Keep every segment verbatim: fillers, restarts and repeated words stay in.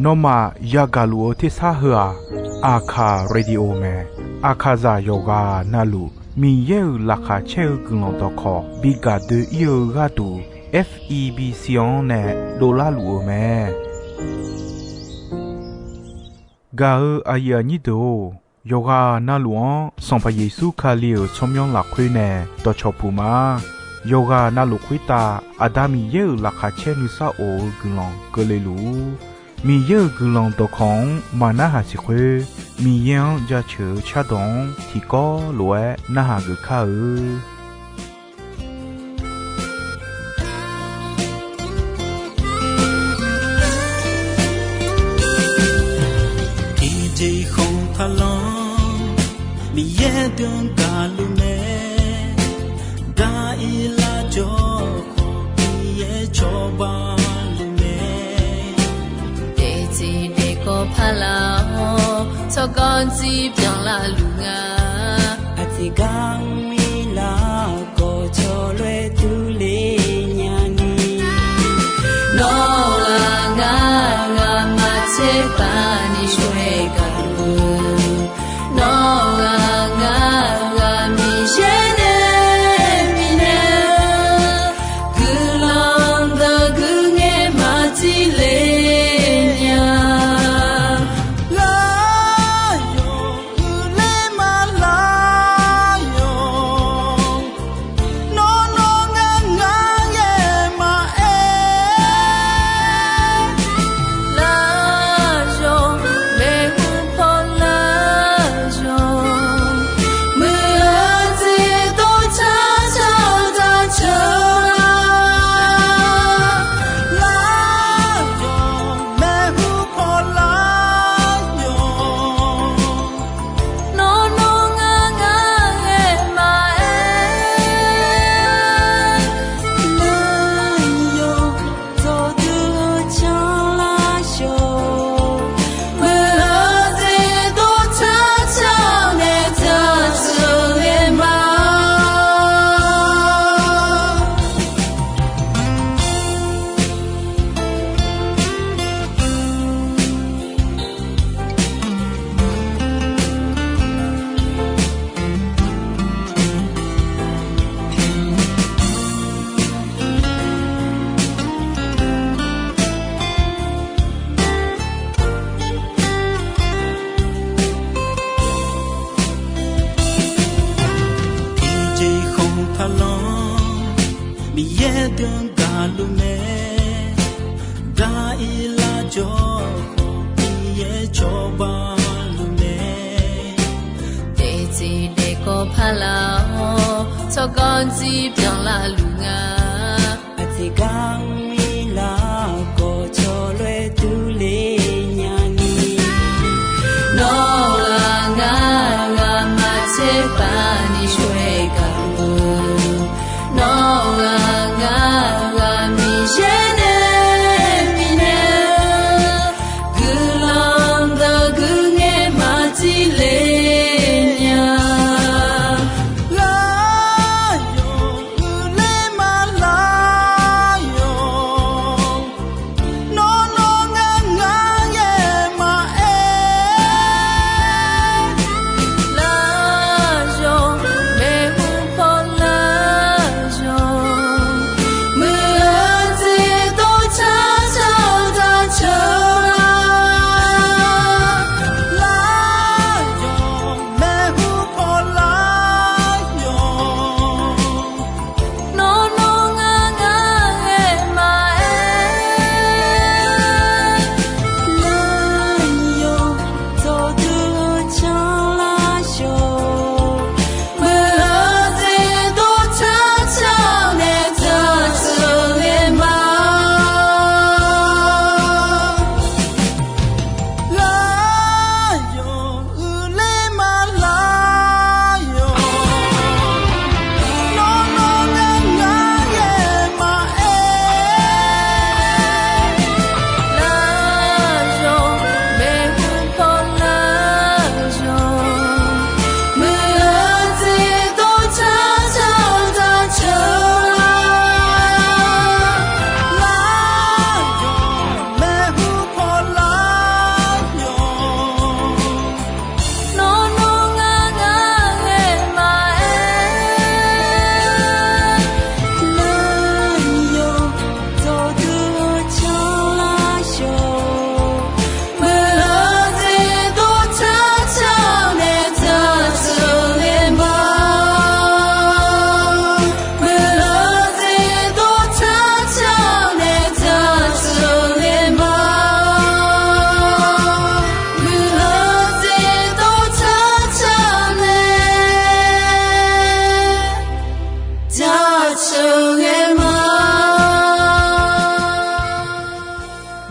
Nawmaf yagaq luf-eu tersar heu-aq, Aqkaq Radio mae. Aqkaqzaq yawqghaq navluf Miqyaer-euq laqkhaq caer-eu guiqlanq dawqkawq bi gaq doe-ir-eu gharduq, F E B C-anr nae dovlar luf-eu mae. Gaq-eu aqyuif aqnyir deuq-or, yawqghaq navluf-anr Sanqpaq Yeqsur Kali-euq tsawrmyanr lafkhoer nae dawqcawq puq ma. Yawqghaq navluf khoertav Aqda Miqyaer-euq laqkhaq caer nuisar of-eu guiqlanq keuvle luf-ur. Miqyaer-euq guiqlanq dawqkawq-anr maqnarhaq siq khoer, Miqyaer-anr jaceuq-eu cardawq-anr tiqkawv lof-aer narhaq geuf kar-eu. Tiqjeq khanq taqlanr, Miqyaer deuq-anr gaqluf mae. Daq-ir lar jawr khawf, Miqyaer cawba luf mae. Daefzir daefkawv paq laf-awr, tsawrganr dzir byanlar luf nga. Aqtiqgar mrlar laf khawf, cawloer durler nyani. Nawr-aq ngar, ngar maqtser paq ni shawr-aer gaqluf-eu. Nawr-aq ngar, ngar Miqyaer nae bifnaeq-eu guiqlanq dawq guiqngaer maqtser le nya. Lar yawq, uiqler ma lar yawq. Nawr nawr ngar ngar ngae maqaer. Lar yawq, maeqhu paw lar yawq. Muiq-eu jeq dawrcar car daqceuq. Lar yawq, maeqhu paw lar yawq. Nawr nawr ngar ngar ngae maqaer. Lar yawq, dawqdui-eu canlar yawq. Muiq-eu jeq dawrcar car nae daqceuq ngae ma. Tiqjeq khanq taqlanr, Miqyaer deuq-anr gaqluf mae. Daq-ir lar jawr khawf, Miqyaer cawba luf mae. Daefzir daefkawv paq laf-awr, tsawrganr dzir byanlar luf nga. Aqtiqgar mrlar khawf, cawloer durler nyani. Nawr-aq ngar, ngar maqtser paq ni shawr-aer gaqluf-eu. Nawr-aq ngar, ngar Miqyaer nae bifnaeq-eu guiqlanq dawq guiqngaer maqtser le nya. Lar yawq, uiqler ma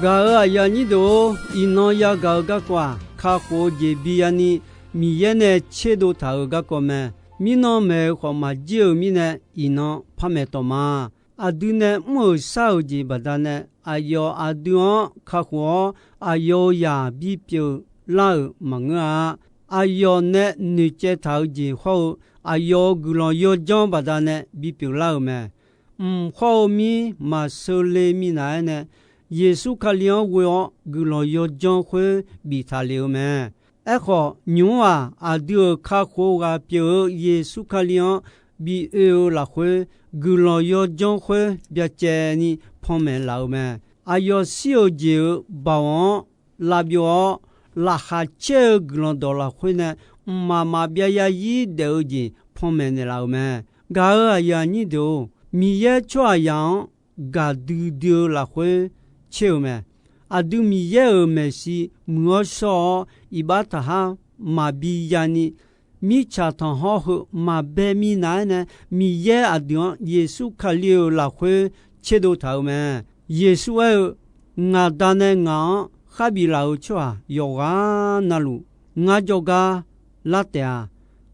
Gaq-euq aqyuif aqnyir deuq-or, iqnan yagaq-eu garkawv-aq, kakhof-eu jeq bi yani Miqyaer nae tserdov taq-euq garkawv mae. Mirnan maeq-eu khawf maqjir-euq mirnae, iqnan par maeqtawq ma. Aqdui nae mr-euq shar-euq jeq baqdanae, aqyawf aqdui-anr kakhof-awr, aqyawf-euq zaq bipyeuf lar-euq maqngeur-a. Aqyawf nae noeqcaev taq-eu jeq hawr-eu, aqyawf-euq guiqlanq yawdzanr baqdanae bipyeuf lar-euq mae. Mq khawr-eu mir maqsheu le minav-aer nae, Yeqsur Kali-anr ghoe-awr guiqlanq yawdzanr khoer biftaq lef-eu mae. Aerkhawf, nymq-mr-aq, aqdui-euq kakhof ghaq pyeuf-eu Yeqsur Kali-anr bi oe-eu lafkhoer, guiqlanq yawdzanr khoer byacaevni panmaeq laf-eu mae. Aqyawf shir-euq jeq-euq baoq-anr lavbyov-awr, laqkhaq caer-eu guiqlanq dawq lafkhoer nae mqmaq maqbyav yarzir daef-eu jeq panmaeq naeqlaf-euq mae. Gaq-euq aqyuif aqnyir deuq-or, Miqyaer tsawrhaqzaq-anr gaqdui dui-eu lafkhoer caer-eu mae. Aqdui Miqyaer-euq maeqshi muiq-awr shawr-awr, iqbax taqhar maqbi yani, mirtsaq tanqhawr heu maqbae minav-aer nae, Miqyaer aqdui-anr Yeqsur Kali-euq lafkhoer tserdov taq-euq mae. Yeqsur aer-eu, Ngaq Da nae ngaq-anr kharbif laf-euq tsawrhaq yawqghaq navluf, ngar jawrgar lar taef-a.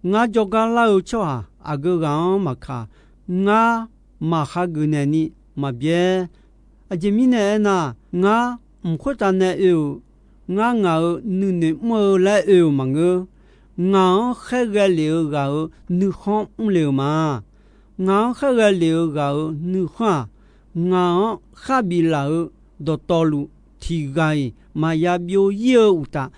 Ngar jawrgar lar-eu tsawrhaq aqgeu ghaq-anr maqkaq, ngar maqhageuf naeqni maqbyaer. Aqjeq mirnae aernar, ngar mq khoertav nae oe-euq, ngar ngaq-euq nuinoeq mr-eu laer oe-euq maqngeur. Ngaq-anr khaerghae lef-eu ghaq-euq nuikhanr mrle-euq ma. Ngaq-anr khaerghae lef-eu ghaq-euq nuikhanr-aq, ngaq-anr kharbif laf-eu dawqtawvluf tiq ghaq-iq maqya byov-ir-eu uqtaf,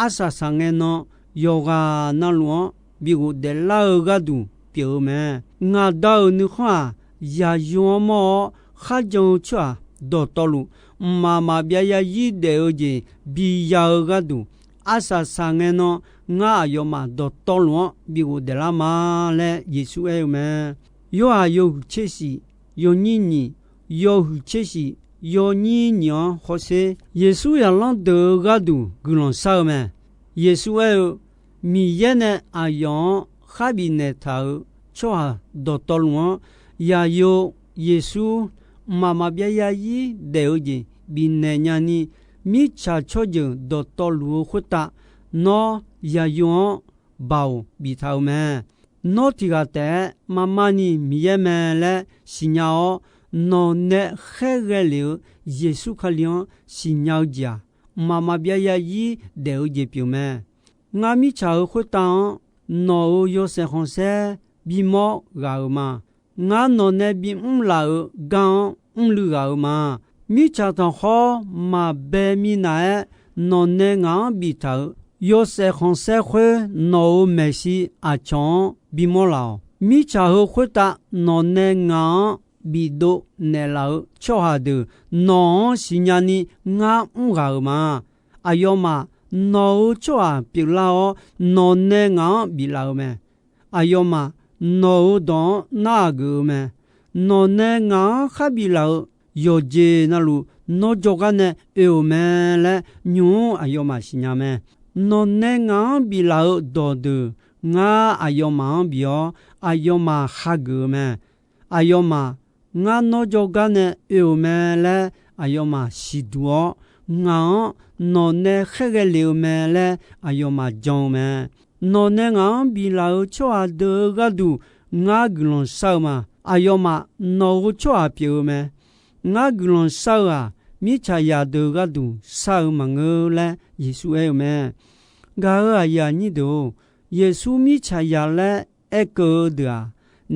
arsaq saqngae nan yawqghaq navluf-anr bi ghofdaef lar-eu gharduq pyeuf-eu mae. Ngaq Da-euq nuikhanr-aq, yaqyo-anr mawr-awr kharjan-eu tsawrhaq dawqtawvluf, mqmaq maqbyav yarzir daef-eu jeq biya-eu gharduq, arsaq saqngae nan ngar aqyawfmaf dawqtawvluf-anr bi ghofdaef lar ma laer Yeqsur aer-eu mae. Yorhaq yawhuiq tser shif, yawnyir nyiq, yawhuiq tser shif, yawnyir nyiq-anr hawsher. Yeqsur zaqlanr deuq-eu gharduq guiqlanq shar-eu mae. Yeqsur aer-eu, Miqyaer nae aqyawf-anr kharbif naeqtaq-euq tsawrhaq dawqtawvluf-anr, yaqyo Yeqsur mqmaq maqbyav yarzir daef-eu jeq bifnaeq nyani, mirtsaq tsawrjeuq dawqtawvluf-eu khoertav, nawr yaqyo-anr baoq biftaq-eu mae. Nawr tiq ghaq taef-aer marmar ni Miqyaer mae laer siqnya-awr, nawq nae khaerghae lef-eu Yeqsur Kali-anr siqnya-eu jeq-aq, mqmaq maqbyav yarzir daef-eu jeq pyeuf mae. Ngar mirtsaq-euq khoertav-anr nawq-euq yawshaef khanqsaer bimawr ghaq-euq ma. Ngar nawq nae bimr laf-euq gar-anr mrluiv ghaq-euq ma. Mirtsaq tanqkhawr maqbae minav-aer nawq nae ngaq-anr biftaq-euq yawshaef khanqsaer khoer, nawq-euq maeqshi aqcawq-anr bimawr laf-awq. Mirtsaq heu khoertav nawq nae ngaq-anr bifdov naeqlaf-eu tsawrhaq deuq nawq-anr siqnya ni ngar mr ghaq-euq ma. Aqyawfmaf nawq-euq tsawrhaq pyeuflar-awr, nawq nae ngaq-anr biflaf-eu mae. Aqyawfmaf nawq-euq dawq-anr narhaq geuf-eu mae. Nawq nae ngaq-anr kharbif laf-eu yawqjeq navluf, nawr jawrgar nae oe-euq mae laer nymq-mr aqyawfmaf siqnya mae. Nawq nae ngaq-anr biflaf-eu dawqdeuq, ngar aqyawfmaf-anr bif-awr aqyawfmaf hageuf-eu mae. Aqyawfmaf ngar nawr jawrgar nae oe-euq mae laer aqyawfmaf siqduq-awr, ngaq-anr nawq nae khaerghae lef-eu mae laer aqyawfmaf jan-eu mae. Nawq nae ngaq-anr biflaf-eu tsawrhaq deuq-eu gharduq ngar guiqlanq shar-eu ma. Aqyawfmaf nawq-euq tsawrhaq pyeuf-eu mae. Ngar guiqlanq shar-eu-aq, mirtsaq zaqdeuq gharduq shar-eu maqngeur laer Yeqsur aer-eu mae. Gaq-euq aqyuif aqnyir deuq-or, Yeqsur mirtsaq zaq laer aerkeuv-eu deuq-aq,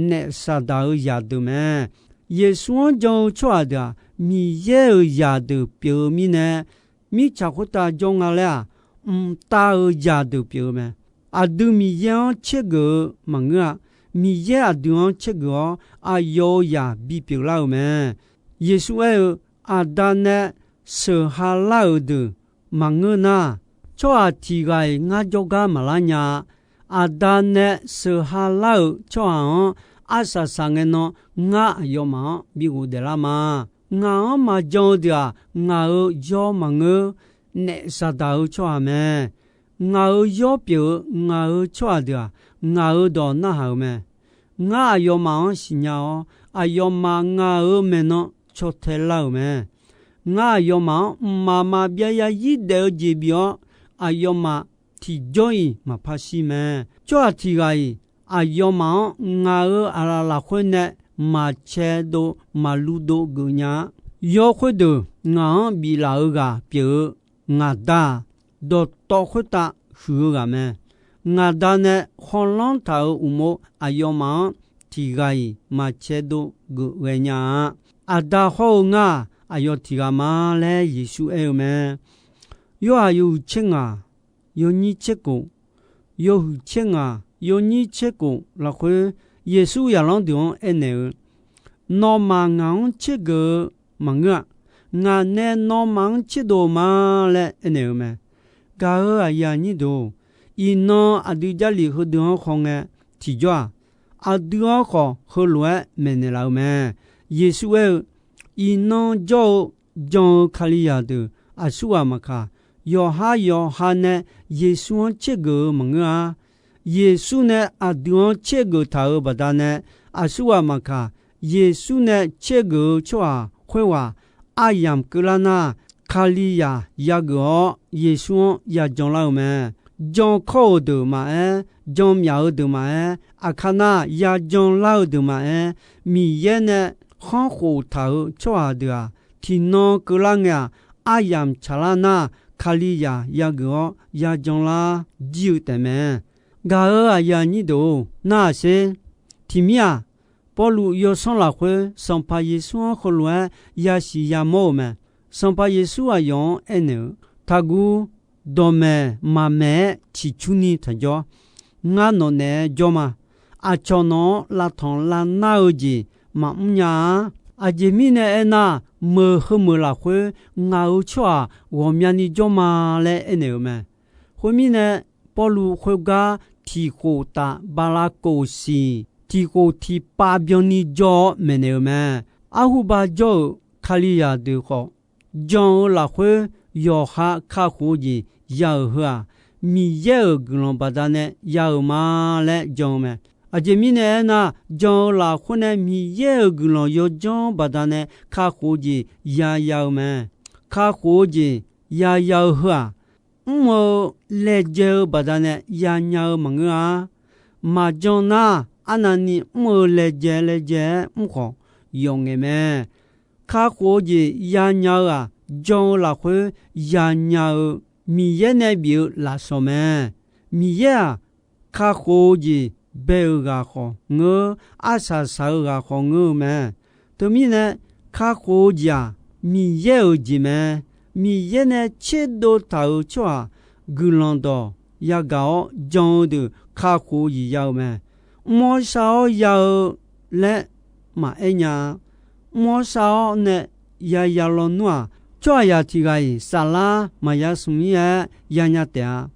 naef Saqdaq-euq zaqdeuq mae. Yeqsur-anr jan-eu tsawrhaq deuq-aq, Miqyaer-euq zaqdeuq pyeuf-eu mirnae, mirtsaq khoertav jawr nga laer-aq, mqtav-euq zaqdeuq pyeuf-eu mae. Aqdui Miqyaer-anr caergeuf-eu maqngeur-a. Miqyaer aqdui-anr caergeuf-awr, aqyawf-euq zaq bipyeuf lar-euq mae. Yeqsur aer-eu, Aqda nae sheuq ha lar-euq deuq maqngeur nar, tsawrhaq tiq ghaq-iq ngar jawrgar maqlar nya-a. Aqda nae sheuq ha lar-euq tsawrhaq-anr arsaq saqngae nan ngar aqyawfmaf-anr bi ghofdaef lar ma. Ngaq-anr maqjan-eu deuq-aq, ngaq-euq yawr maqngeur, naef Saqdaq-euq tsawrhaq mae. Ngaq-euq yawr pyeuf-eu ngaq-euq tsawrhaq deuq-aq, ngaq-euq dawq narhaq-euq mae. Ngar aqyawfmaf-anr siqnya-awr, aqyawfmaf ngaq-euq maeqnan caw tae lar-euq mae. Ngar aqyawfmaf-anr mqmaq maqbyav zarzir daef-eu jeq bif-awr, aqyawfmaf tiqjawr-iq maqpar shir mae. Tsawrhaq tiq ghaq-iq aqyawfmaf-anr ngaq-euq aqlaf lafkhoer nae maqcae dov maqluv dov geuf nya-a. Yawr khoerdeuq ngaq-anr biflaf-eu ghaq pyeuf-eu ngaq Da-aq, dawqtawv khoertav huiq-eu ghaq mae. Ngaq Da nae khawlanr taq-euq uqmov aqyawfmaf-anr tiq ghaq-iq maqcae dov geuf ghae nya-a. Aqda hawr-eu ngar-aq, aqyawf tiq ghaq ma laer Yeqsur aer-eu mae. Yorhaq yawhuiq tser ngaq, yawnyir tser khof, yawhuiq tser ngaq, yawnyir tser khof lafkhoer, Yeqsur zaqlanr deuq-anr aernaeq-eu, Nawmaf ngaq-anr tsergeuf-eu maqngeur-a. Ngaq nae nawmaf-anr tserdov-eu ma laer aernaeq-eu mae. Gaq-euq aqyuif aqnyir deuq-or, iqnan aqdui Jarlif heudeuq-anr khawngae tiqjawr-aq, aqdui-anr khawf heulof-aer maeqnaeq laf-eu mae. Yeqsur aer-eu, Iqnan jawr-eu jan-eu Kalizaq deuq aqsurghaq maqkaq, yawqha yawqha nae Yeqsur-anr tsergeuf-eu maqngeur-a. Yeqsur nae aqdui-anr tsergeuf taq-euq baqdanae, aqsurghaq maqkaq, Yeqsur nae tsergeuf-eu tsawrhaq khoerghaq aryamq keuvlar nar, Kalizaq yageuf-awr Yeqsur-anr yajan lar-eu mae. Jan kawr-euq deuq maqaer, jan myaf-eu deuq maqaer, aqkar nar yajan lar-eu deuq maqaer, Miqyaer nae khanr khof taq-euq tsawrhaq deuq-aq, tiqnan keuvlar ngae-aq, aryamq tsaqlar nar, Kalizaq yageuf-awr yajan lar jir-eu taef mae. Gaq-euq aqyuif aqnyir deuq-or, narhaq sher. Tiqmir-aq, Pawrluv yawsanr lafkhoer Sanqpaq Yeqsur-anr heulof-aer yasiq yamawr-euq mae. Sanqpaq Yeqsur aqyawf-anr aernaeq-eu, Taqguv, dawqmaeq maqmaeq-aer ciqcurni taqjawr. Ngar nawq naeq-aer jawr ma. Aqcawq nawq-anr lavtanq lavnar-eu jeq maqmr nya-a. Aqjeq mirnae aernar, meuq heumeuq lafkhoer ngaq-euq tsawrhaq ghawqmyani jawr ma laer aernaeq-euq mae. Khoermirnae, Pawrluv khoergar tiqkhof taf bala khof siq, tiqkhof tiqpav byanni jawr-awr maeqnaeq-euq mae. Arhuba jawr-euq Kalizaq deuq khawf, jan-eu lafkhoer yawqha kakhof-eu jeq ya-euq heu-aq, Miqyaer-euq guiqlanq baqdanae ya-euq ma laer jan-eu mae. Aqjeq mirnae aernar, jan-eu lafkhoer nae Miqyaer-euq guiqlanq yawdzanr baqdanae kakhof-eu jeq yaya-eu mae. Kakhof-eu jeq yaya-eu heu-aq, mr-eu laejae-eu baqdanae yanya-eu maqngeur-a. Maqjan nar, arnavni mr-eu laejae laejae-aer mr khawf, yawf ngaeq mae. Kakhof-eu jeq yanya-eu-aq, jan-eu lafkhoer yanya-eu Miqyaer nae bif-eu lafsawq mae. Miqyaer-aq, kakhof-eu jeq bae-euq ghaq khawf ngeur, arsaq saq-eu ghaq khawf ngeur-eu mae. Teumirnae, kakhof-eu jeq-aq, Miqyaer-euq jeq mae. Miqyaer nae tserdov taq-euq tsawrhaq guiqlanq dawq yagaq-awr jan-eu deuq kakhof-eu jeq ya-eu mae. Mr-awr shar-awr ya-eu laer maqaer nya-a. Mr-awr shar-awr nae yaya lawnmr-aq, tsawrhaqzaq tiq ghaq-iq saflar maqya smq-ir-aer yanya taef-a.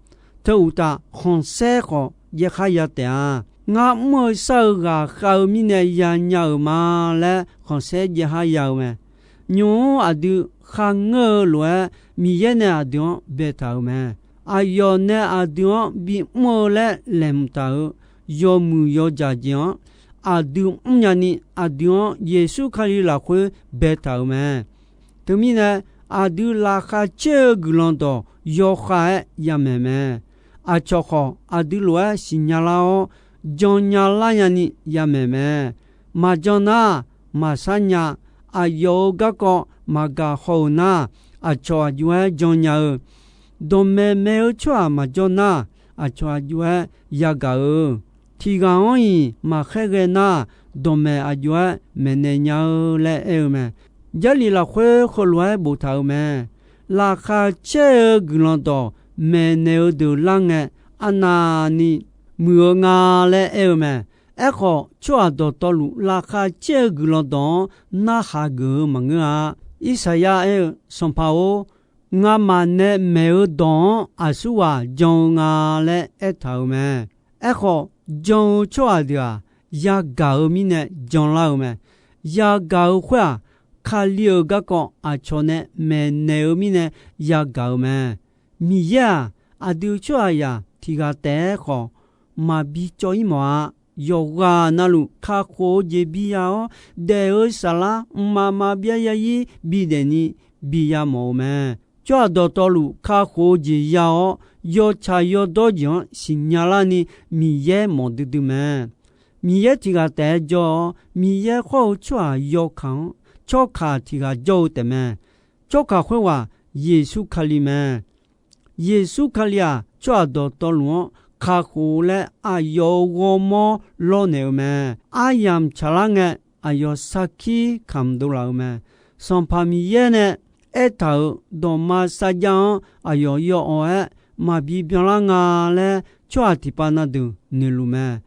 Teu uqtaf, khanqsaer khawf jaev khar ya taef-a. Ngar mr-eu shar-eu ghaqkhav-eu mirnae yanya-euq ma laer khanqsaer jaev khar ya-eu mae. Nymq-mr aqdui kharngeur-eu lof-aer, Miqyaer nae aqdui-anr baetaq-euq mae. Aqyawf nae aqdui-anr bimr-eu laer laeqhmq taq-euq yawmuiq yawdzaq jeq-anr, aqdui mrnya ni aqdui-anr Yeqsur Kali lafkhoer baetaq-euq mae. Teumirnae, aqdui laqkhaq caer-eu guiqlanq dawq yawkhav-aer yamaeq mae. Aqcawq khawf aqdui lof-aer siqnya lar-awr, jannya lar nyani yamaeq mae. Maqjan nar, maqshar nya. Aqyawf-euq garkawv maqgaq haw-euq nar, aqcawq aqjox-aer jannya-eu. Dawqmaeq maeq-eu tsawrhaq maqjawr nar, aqcawq aqjox-aer yagaq-eu. Tiq ghaq-anr-iq maqkhaer ghae nar, dawqmaeq aqjox-aer maeqnaeq nya-eu laer aer-eu mae. Jarlif lafkhoer heulof-aer boftaq-euq mae. Laqkhaq caer-eu guiqlanq dawq maeqnaeq-eu deuq lar ngae, arnavni muiq-eu nga laer aer-eu mae. Aerkhawf, tsawrhaq dawqtawvluf laqkhaq caer-eu guiqlanq dawq-anr narhaq geuf-eu maqngeur-a. Irsaqyar aer-eu, Sanqpaq-or, ngamaf nae maeq-eu dawq-anr aqsurghaq jan-eu nga laer aertaq-euq mae. Aerkhawf, jan-eu tsawrhaq deuq-aq, yagaq-eu mirnae janlar-eu mae. Yagaq-eu khoer-aq, Kali-euq garkawv aqcawq nae maeqnaeq-eu mirnae yagaq-eu mae. Miqyaer-aq, aqdui tsawrhaqzaq tiq ghaq taef-aer khawf, maqbi cawv-ir mawf-a. Yawqghaq navluf kakhof-eu jeq biya-awr, daef-eu saflar mqmaq maqbyav zarzir bidaef ni bi yamawf-eu mae. Tsawrhaq dawqtawvluf kakhof-eu jeq ya-awr, yawtsaq yawdawr jeq-anr siqnya larni Miqyaer mawf duidui mae. Miqyaer tiq ghaq taef-aer jawr-awr, Miqyaer khawr-eu tsawrhaq yawkaq-anr tsawrkaq tiq ghaq jawr-eu taefmae. Tsawrkaq khoerghaq Yeqsur Kali mae. Yeqsur Kali-aq, tsawrhaq dawqtawvluf-anr kakhof laer aqyawf-euq ghawrmawr lawrnaeq-eu mae. Aryamq tsaqlar ngae, aqyawf sarkir kamq dovlaf-eu mae. Sanqpaq Miqyaer nae aertaq-euq dawqma sarjax-anr aqyawf yawawq-aer maqbi byanlar nga laer, tsawrhaq tiqpav na deuq noeqluf mae.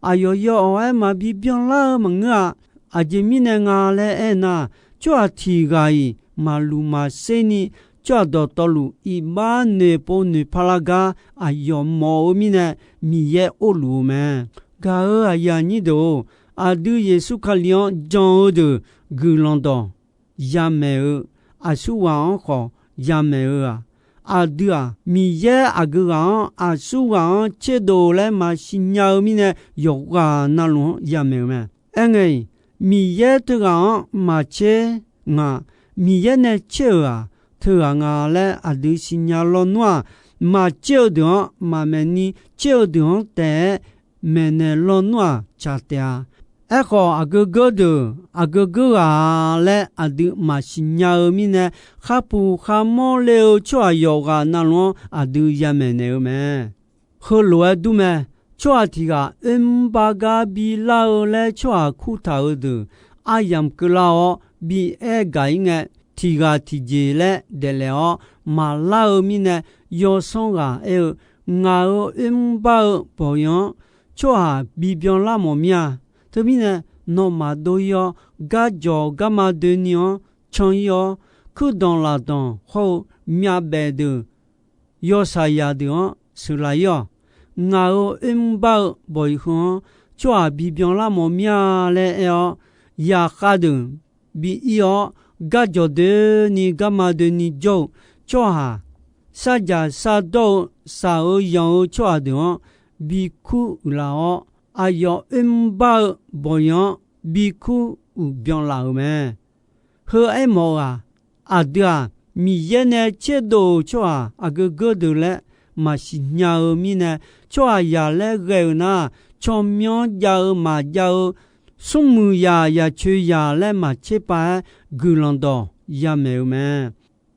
Aqyawf yawawq-aer maqbi byanlar-eu maqngeur-a. Aqjeq mirnae nga laer aernar, tsawrhaq tiq ghaq-iq maqluq maqser ni, tsawrhaq dawqtawvluf iqbax noeqpov noeqpar lar gar aqyawf mawf-eu mirnae, Miqyaer orluf-eu mae. Gaq-euq aqyuif aqnyir deuq-or, aqdui Yeqsur Kali-anr jan-eu deuq guiqlanq dawq yamaeq-eu aqsurghaq-anr khawf yamaeq-eu-aq, aqdui-aq, Miqyaer aqgeu ghaq-anr aqsurghaq-anr tserdov laer maqsiq nya-eu mirnae, yawqghaq navluf-anr yamaeq-eu mae. Aerngae-iq, Miqyaer teughaq-anr maqtser ngaq, Miqyaer nae tser-euq-aq, teughaq nga laer aqdui siqnya lawnmr-aq, maqtser-eu deuq-anr maqmaeq ni, tser-eu deuq-anr taef-aer maeqnaeq lawnmr-aq, tsaq taef-a. Aerkhawf, aqgeu geur deuq aqgeu geur ghaq laer aqdui maqsiq nya-eu mirnae, kharpuq kharmawr le-eu tsawrhaq yawqghaq navluf-anr aqdui yamaeq naeq-eu mae. Heulof-aer dur mae. Tsawrhaq tiq ghaq oermr bar gar bilar-eu laer tsawrhaq kurtaq-eu deuq aryamq keuvlar-awr bi aer gaq-ir ngae, tiq ghaq tiqjeq laer daeflaef-awr maqlar-eu mirnae, yawsanr ghaq aer-eu, Ngaq-euq oermr bar-eu bawq-iq-anr tsawrhaq bibyan lar mawf mir-a. Teumirnae, nawmaf dov-ir-awr, garjawq garma doeni-anr can-ir-awr, kuirdanq lafdanq hawr-eu myavbaef deuq, yawshaqzaq deuq-anr sheuqlaf-ir-awq. Ngaq-euq oermr bar-eu bawq-iq heu-anr tsawrhaq bibyan lar mawf mir-a laer aer-awr, yaqkhav deuq bi ir-awr, garjawq doeni garma doeni jawr-eu tsawrhaq, sarjaq sardawr-eu shaq-eu yanq-eu tsawrhaq deuq-anr bi kur uiqlaf-awr, aqyawf oermr bar-eu bawq-iq-anr bi kur uiqbyan laf-euq mae. Heu aermawf-eu-aq, aqdui-aq, Miqyaer nae tserdov-euq tsawrhaq aqgeu geur deuq laer maqsiq nya-eu mirnae, tsawrhaqzaq laer ghae-euq nar, tsawrmyanr jav-eu maqjav-eu, smrmuiq zaq zaqcoeq zaq laer maqtser pav-aer guiqlanq dawq yamaeq-eu mae.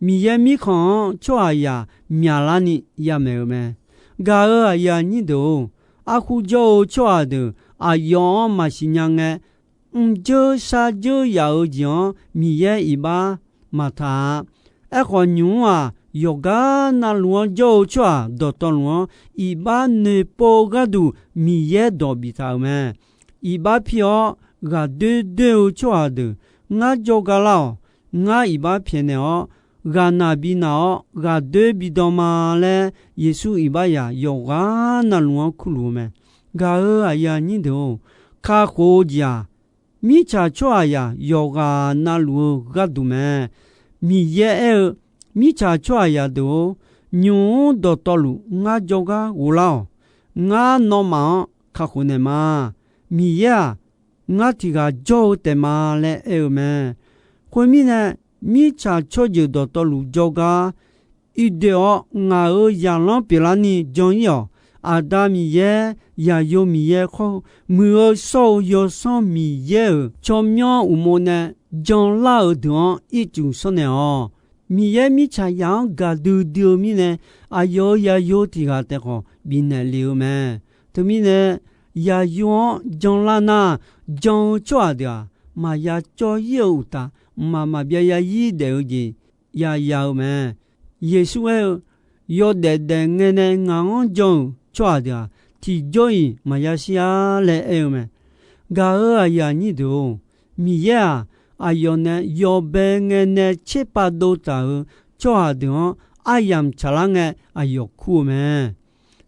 Miqyaer mirkhanq-anr tsawrhaqzaq myaqlar ni yamaeq-eu mae. Gaq-euq aqyuif aqnyir deuq-or, arkhu jawr-eu tsawrhaq deuq aqyawf-anr maqsiq nya ngae, mrjeur sharjeur yaf-eu jeq-anr Miqyaer iqbax maqtaq-a. Aerkhawf, nymq-mr-aq, yawqgar navluf-anr jawr-eu tsawrhaq dawqtawvluf-anr iqbax noeqpov-eu gharduq Miqyaer dawq biftaq-euq mae. Iqbax pir-awr ghaqdoer doer-eu tsawrhaq deuq ngar jawrgar lar-awq. Ngar iqbax pyaeqnaeq-awr, ghaqnaq binaq-awr ghaqdoer bidan ma laer, Yeqsur iqbaxzaq yawqghaq navluf-anr kurluf-eu mae. Gaq-euq aqyuif aqnyir deuq-or, kakhof-eu jeq-aq, mirtsaq tsawrhaqzaq yawqghaq navluf-eu gharduq mae. Miqyaer aer-eu, Mirtsaq tsawrhaqzaq deuq-or, nymq-mr dawqtawvluf ngar jawrgar ghoflar-awq. Ngar nawmaf-anr kakhof naeq ma. Miqyaer-aq, ngar tiq ghaq jawr-eu taef ma laer aer-eu mae. Khoermirnae, mirtsaq tsawrjeuq dawqtawvluf jawrgar irdoe-awr, ngaq-euq zaqlanr pyeuflarni jan-ir-awq. Aqda Miqyaer, Zaqyo Miqyaer khawr-eu, Muiq-eu shawr-eu Yawsanr Miqyaer-euq tsawrmyanr uqmov nae janlar-euq deuq-anr ircuf shawrnaeq -awq. Miqyaer mirtsaqzaq-anr gaqdui dui-eu mirnae, aqyawf-euq Zaqyo tiq ghaq taef khawf bifnaeq lef-eu mae. Teumirnae, Zaqyo-anr janlar nar, jan-eu tsawrhaq deuq-aq, maqya cawv-ir-eu uqtaf, mqmaq maqbyav ya-ir daef-eu jeq ya ya-eu mae. Yeqsur aer-eu, Yawdaef daef ngae nae ngaq-anr jan-euq tsawrhaq deuq-aq, tiqjawr-iq maqya shir-ar laer aer-eu mae. Gaq-euq aqyuif aqnyir deuq-or, Miqyaer-aq, aqyawf nae yawbae ngae nae tserpav dov taq-euq tsawrhaq deuq-anr aryamq tsaqlar ngae aqyawf kur-eu mae.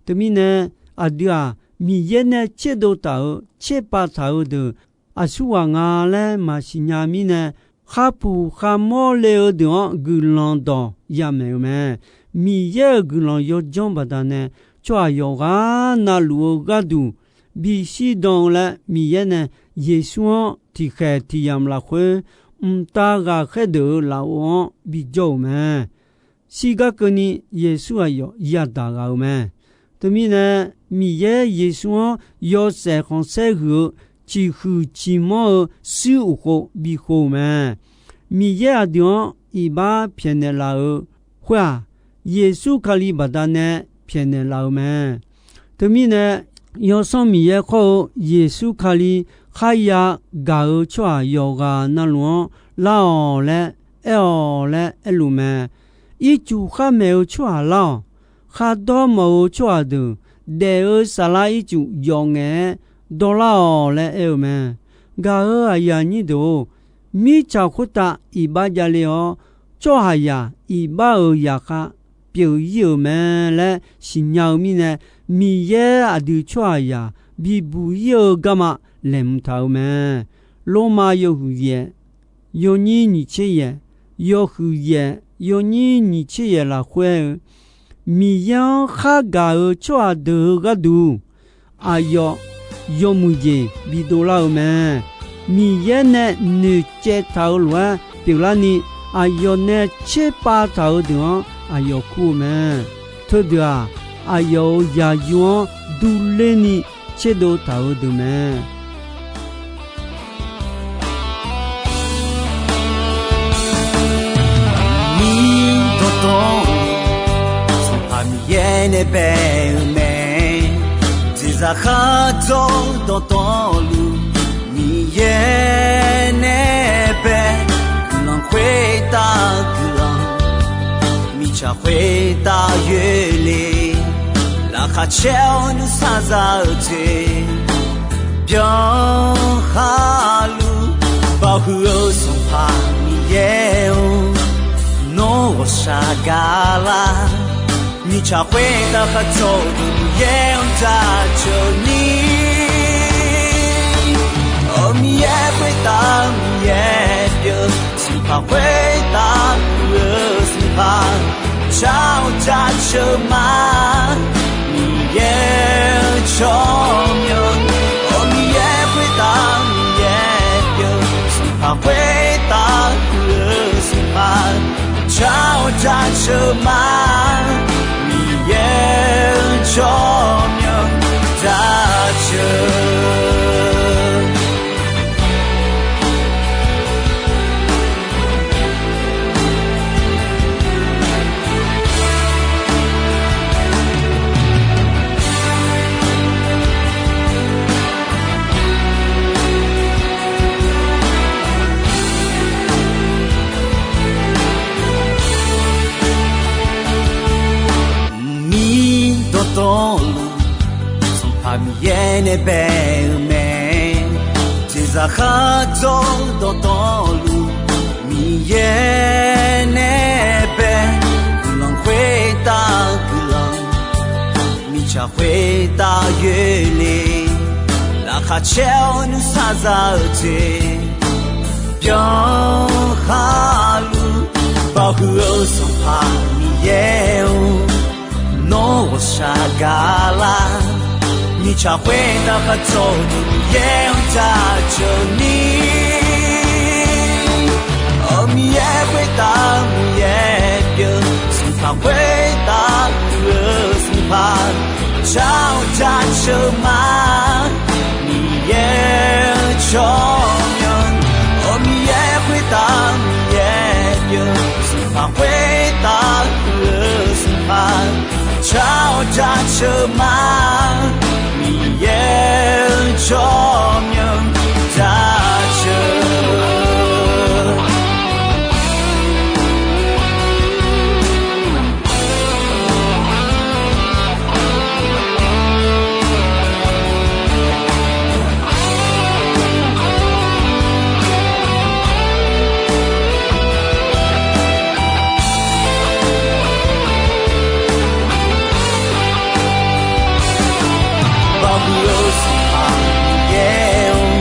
Teumirnae, aqdui-aq, Miqyaer nae tserdov taq-euq tserpav taq-euq deuq aqsurghaq nga laer maqsiq nya mirnae, kharpuq kharmawr le-eu deuq-anr guiqlanq dawq yamaeq-eu mae. Miqyaer-euq guiqlanq yawdzanr baqdanae, tsawrhaq yawqghaq navluf-eu gharduq bishir dan-eu laer, Miqyaer nae Yeqsur-anr tiqkhaeq tiqyamq lafkhoer mqtav ghaqkhaer deuq-euq lafov-anr bijawr-euq mae. Shirgar keuvni Yeqsur aqyawf yadaq ghaq-euq mae. Teumirnae, Miqyaer Yeqsur-anr yawshaef khanqsaer huiq-eu ciqhuiq ciqmanr-eu shuir uqkhov bikhov-euq mae. Miqyaer aqdui-anr iqbax pyaeqnaeq laf-euq khoer-aq, Yeqsur Kali baqdanae pyaeqnaeq laf-eu mae. Teumirnae, Yawsanr Miqyaer khawr-eu Yeqsur Kali kharya gaq-eu tsawrhaq yawqghaq navluf-anr lar-awq laer aer-awq laer aerluf mae. Ircuf khar maeq-eu tsawrhaq lar-awq. Khardawr mawf-eu tsawrhaq deuq daef-eu saflar ircuf yawf ngaef-aer dawrlar-awq laer aer-eu mae. Gaq-euq aqyuif aqnyir deuq-or, mirtsaq khoertav iqbax javle-awr, tsawrhaqzaq iqbax-euq zaqkhav pyeuf-ir-euq mae laer siqnya-eu mirnae, Miqyaer aqdui tsawrhaqzaq bibuq-ir-eu garma laeqhmq taq-euq mae. Lormav yawhuiq yaef yawnyir nyiq tser yaef, yawhuiq yaef yawnyir nyiq tser yaef lafkhoer-eu, Miqyaer-anr khargaq-euq tsawrhaq deuq-euq gharduq, aqyawf yawmuiq jeq bidov lar-eu mae. Miqyaer nae noeqcaev taq-euq lof-aer pyeuflarni, aqyawf nae tserpav taq-euq deuq-anr aqyawf kur-eu mae. Teudeuq-aq, aqyawf-euq zaqyo-anr durlerni tserdov taq-euq deuq mae. Miqyaer dawqtawvluf, Sanqpaq Miqyaer nae bae-eu mae. Jeqzaq khar dzawr-eu dawqtawvluf, Miqyaer nae bae. Guiqlanq khoertav guiqlanq, mirtsaq khoertav yoerle. Laqkhaq caer-awr nuisar za-eu jeq byanlar khaqluf, baohuiq-eu Sanqpaq Miqyaer-or, nawr ghawqshaq gaqlar. Mirtsaq khoertav khar dzawr-eu Miqyaer-anr jaceuq ni, Miqyaer khoertav Miqyaer pyeuf, Sanqpaq khoertav pyeuf-eu Sanqpaq, jar-awr jaceuq ma. Miqyaer-eu tsawrmyanr, Miqyaer khoertav Miqyaer pyeuf, Sanqpaq khoertav pyeuf-eu Sanqpaq, jar-awr jaceuq ma. Miqyaer-eu tsawrmyanr jaceuq. Mqmir dawqtawvluf, Sanqpaq Miqyaer nae bae-eu mae. Jeqzaq khar dzawr-eu dawqtawvluf, Miqyaer nae bae. Guiqlanq khoertav guiqlanq, mirtsaq khoertav yoerle. Laqkhaq caer-awr nuisar za-eu jeq byanlar khaqluf, baohuiq-eu Sanqpaq Miqyaer-or, nawr ghawqshaq gaqlar. Mirtsaq khoertav khar dzawr-eu Miqyaer-anr jaceuq ni, Miqyaer khoertav Miqyaer pyeuf, Sanqpaq khoertav pyeuf-eu Sanqpaq, jar-awr jaceuq ma. Miqyaer-eu tsawrmyanr, Miqyaer khoertav Miqyaer pyeuf, Sanqpaq khoertav pyeuf-eu Sanqpaq, jar-awr jaceuq ma. Miqyaer-eu tsawrmyanr jaceuq. Baohuiq-eu Sanqpaq Miqyaer-or,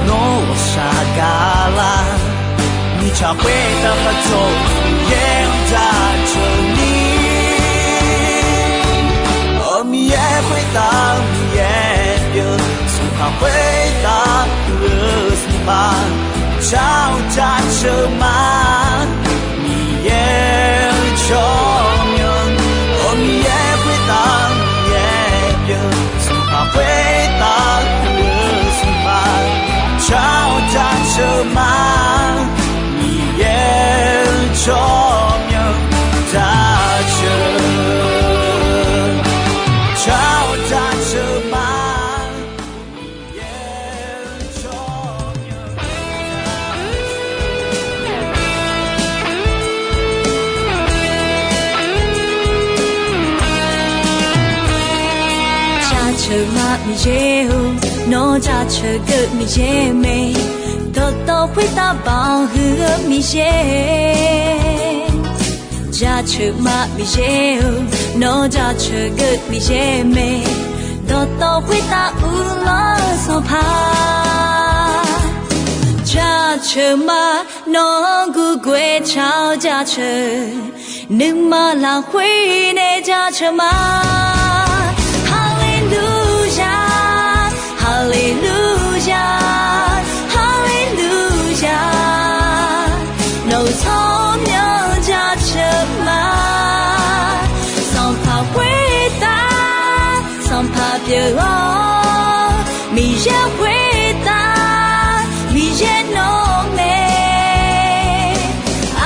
nawr ghawqshaq gaqlar. Mirtsaq khoertav khar dzawr-eu Miqyaer-anr jaceuq ni, Miqyaer khoertav Miqyaer pyeuf, Sanqpaq khoertav pyeuf-eu Sanqpaq, Jar-eu jaceuq ma, Miqyaer-eu tsawrmyanr. Awq, Miqyaer khoertav Miqyaer pyeuf, Sanqpaq khoertav pyeuf-eu Sanqpaq. Jar-eu jaceuq ma, Miqyaer-eu tsawrmyanr jaceuq. Jar-eu jaceuq ma, Miqyaer-eu tsawrmyanr jaceuq. Jaceuq ma Miqyaer-or, nawr jaceuq geuv Miqyaer mae, dawqtawv khoertav baoq huiq-eu Miqyaer. Jaceuq ma Miqyaer-or, nawr jaceuq geuv Miqyaer mae, dawqtawv khoertav uvlanr-eu Sanqpaq. Jaceuq ma, nawq-anr gurguaev taq-awr jaceuq, nuima lafkhoer nae jaceuq ma. Haleluya, haleluya, haleluya. Nawq-euq tsawrmyanr jaceuq ma. Sanqpaq khoertav Sanqpaq pyeuf-awr, Miqyaer khoertav Miqyaer nawr mae.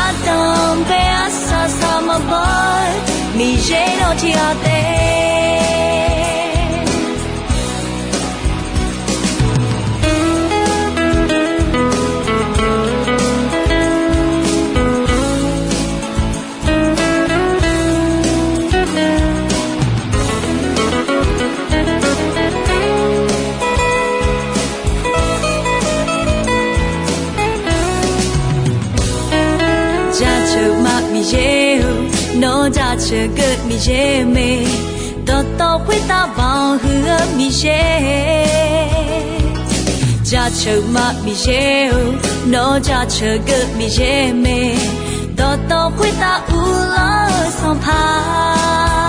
Ardanq bae arsaq saq maqbaw-eu, Miqyaer nawr tiqghaq taef. Jaceuq ma Miqyaer-or, nawr jaceuq geuv Miqyaer mae, dawqtawv khoertav baoq huiq-eu Miqyaer. Jaceuq ma Miqyaer-or, nawr jaceuq geuv Miqyaer mae, dawqtawv khoertav uvlanr-eu Sanqpaq.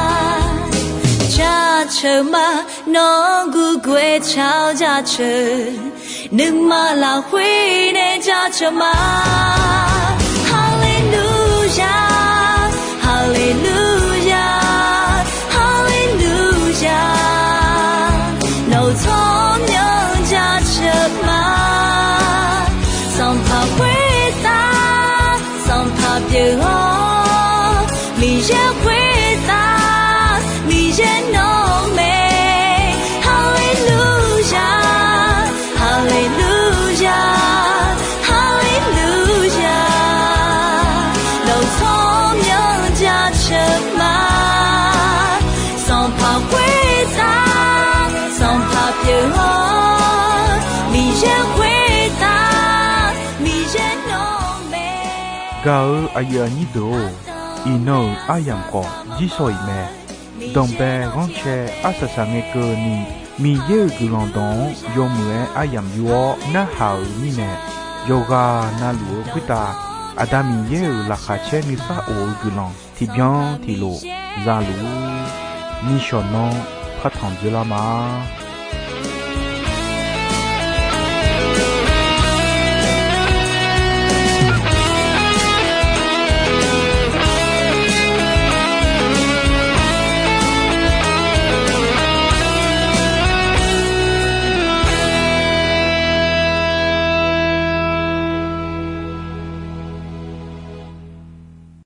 Jaceuq ma, nawq-anr gurguaev taq-awr jaceuq, nuima lafkhoer nae jaceuq ma. Haleluya, haleluya, haleluya. Nawq-euq tsawrmyanr jaceuq ma. Sanqpaq khoertav Sanqpaq pyeuf-awr, Miqyaer khoertav Miqyaer nawr mae. Haleluya, haleluya, haleluya. Nawq-euq tsawrmyanr jaceuq ma. Sanqpaq khoertav Sanqpaq pyeuf-awr, Miqyaer khoertav Miqyaer nawr mae. Gaq-eu aqyuif aqnyir deuq-or, iqnan-euq aryamq khawf jir shaw-iq mae. Danqbae ghanrcae arsaq saq ngae keuvni, Miqyaer-euq guiqlanq dawq-anr yawmuiq-aer aryamq yur-awr narhaq-euq mirnae, yawqghaq navluf-eu khoertav Aqda Miqyaer-euq laqkhaq caer nuisar of-eu guiqlanq tiqbyan tiqlof za luf-ur. Nishawq nanr partanq dzoerlar ma.